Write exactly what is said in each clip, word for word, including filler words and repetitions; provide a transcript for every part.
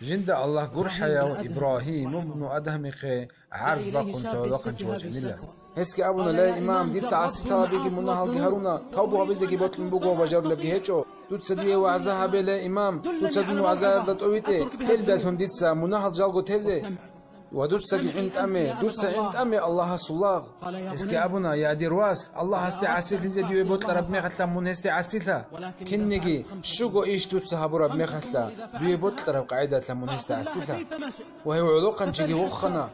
Жинда Аллагь гурхӀаяв Ибрагьим ибну Адгьамихъе гӀарз бахъун цо гӀолохъанчи вачӀанила. Гьесги абуна: «Ле, имам, дица гӀасилъабиги мунагьалги гьаруна, тавбу гьабизеги бокьун буго ва бажарулебги гьечӀо. Дуца дие вагӀза гьабе, ле, имам, дуца дун вагӀзаялда тӀовитӀе, гьелдалъун дица мунагьал жалго тезе. Ва дуцаги гӀинтӀаме, дуца гӀинтӀаме Аллагьасул лагъ». Гьесги абуна: «Я дир вас, Аллагьасде гӀасилъизе дуе бокьараб мехалъа мун гьесде гӀасилъа. Кинниги щуго иш дуца гьабураб мехалъа, дуе бокьараб къагӀидалъа мун гьесде гӀасилъа». Ва гьев гӀолохъанчиги вохана.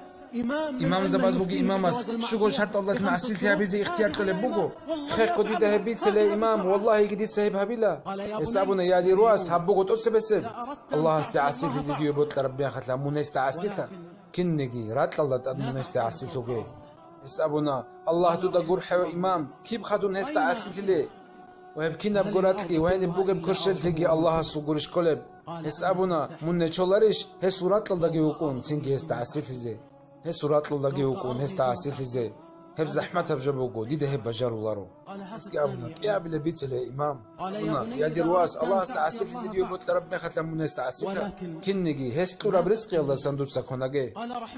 Имамзабазулги имамас щуго шартӀалдалъун гӀасилъи гьабизе ихтияр кьолеб буго. Хехго дида гьеб бице, ле, имам, валлагьиги дица гьеб гьабила. Гьес абуна: «Я дир вас, гьаб буго тӀоцебесеб. Аллагьасде гӀасилъизе дуе бокьараб мехалъа мун гьесде гӀасилъа. Кинниги ракьалда тӀад мун гьесде гӀасилъуге». Гьес абуна: «Аллагь дуда гурхӀев, имам, киб хадун гьесда гӀасилъиле? Ва гьеб кинабго ракьги ва гьениб бугеб кверщеллъиги Аллагьасул гурищ кколеб?» Гьес абуна: «Мун нечоларищ гьесул ракьалдаги вукӀун цинги гьесда гӀасилъизе? Гьесул ракьалдаги вукӀун гьесда гӀасилъизе. Гьеб захӀматаб жо буго, дида гьеб бажаруларо». Гьесги абуна: «КӀиабилеб бице, ле, имам». Абуна: «Я дир вас, Аллагьасда гӀасилъизе дуе бокьараб мехалъа мун гьесда гӀасилъа. Кинниги гьес кьураб ризкъиялдасан дуца кванаге».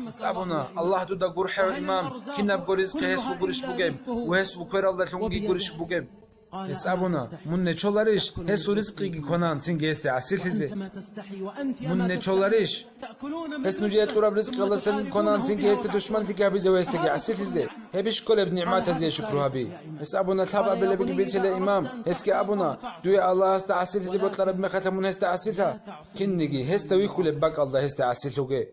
Гьес абуна: «Аллагь дуда гурхӀев, имам, кинабго ризкъи гьесул гурищ бугеб ва гьесул квералдалъунги гурищ бугеб?» Гьес абуна: «Мун нечоларищ гьесул ризкъиги кванан цинги гьесде гӀасилъизе? Мун нечоларищ? Гьес нужее кьураб ризкъиялдасан кванан цинги гьесде душманлъиги гьабизе ва гьесдаги гӀасилъизе? Гьебищ кколеб нигӀматазе шукру гьаби?» Гьес абуна: «Лъабабилебги бице, ле, имам, гьесги абуна: дуе Аллагьасда гӀасилъизе бокьараб мехалъа мун гьесда гӀасилъа. Кинниги гьесда вихьулеб бакӀалда гьесда гӀасилъуге».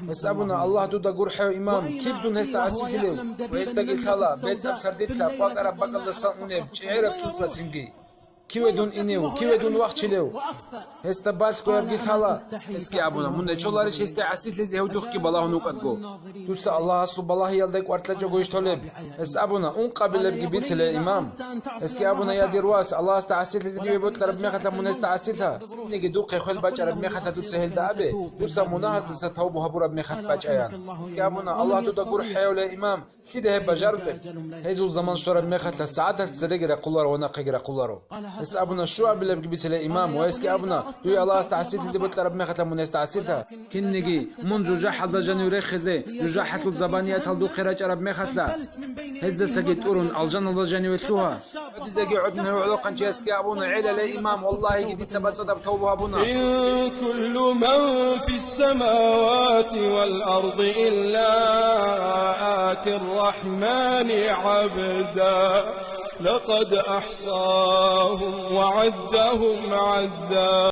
Гьес абуна: «Аллагь дуда гурхӀев, имам, киб дун гьесда гӀасилъилев? Ва гьесдаги лъала бецӀаб сардилъа къвакӀараб бакӀалдасан унеб чӀегӀераб цӀуцӀацинги. Киве дун инев, киве дун вахчилев? Гьесда балъгоябги лъала». Гьесги абуна: «Мун нечоларищ гьесда гӀасилъизе гьев духъги балагьун вукӀаго? Дуца Аллагьасул балагьиялда кӀваркьачӀого иш толеб?» Гьес абуна: «Ункъабилебги бице, ле, имам». Гьесги абуна: «Я дир вас, Аллагьасда гӀасилъизе дуе бокьараб мехалъа мун гьесда гӀасилъа. Кинниги духъе хвел бачӀараб мехалъа дуца гьелда абе, дуца мунагьаздаса тавбу гьабураб мехалъ бачӀаян». Гьесги абуна: «Аллагь дуда гурхӀев, ле, имам, лъида гьеб бажарулеб? Гьезул заман щвараб мехалъа сагӀаталъ цереги рахъуларо ва нахъеги рахъуларо». Гьес абуна: «Щуабилебги бице, ле, имам». Ва гьесги абуна: «Дуе Аллагьасда гӀасилъизе бокьараб мехалъа мун гьесда гӀасилъа. Кинниги мун жужахӀалда жанив рехизе, жужахӀалъул забаниятал духъе рачӀараб мехалъа, гьездасаги тӀурун алжаналда жаниве лъугьа». Гьадизеги гӀодун гьев гӀолохъанчиясги абуна: «ГӀела, ле, имам, валлагьиги дица бацӀцӀадаб тавбу гьабуна». إن كل من في السماوات والأرض إلا آتي الرحمن عبدا. لقد أحصاهم وعدهم عدا.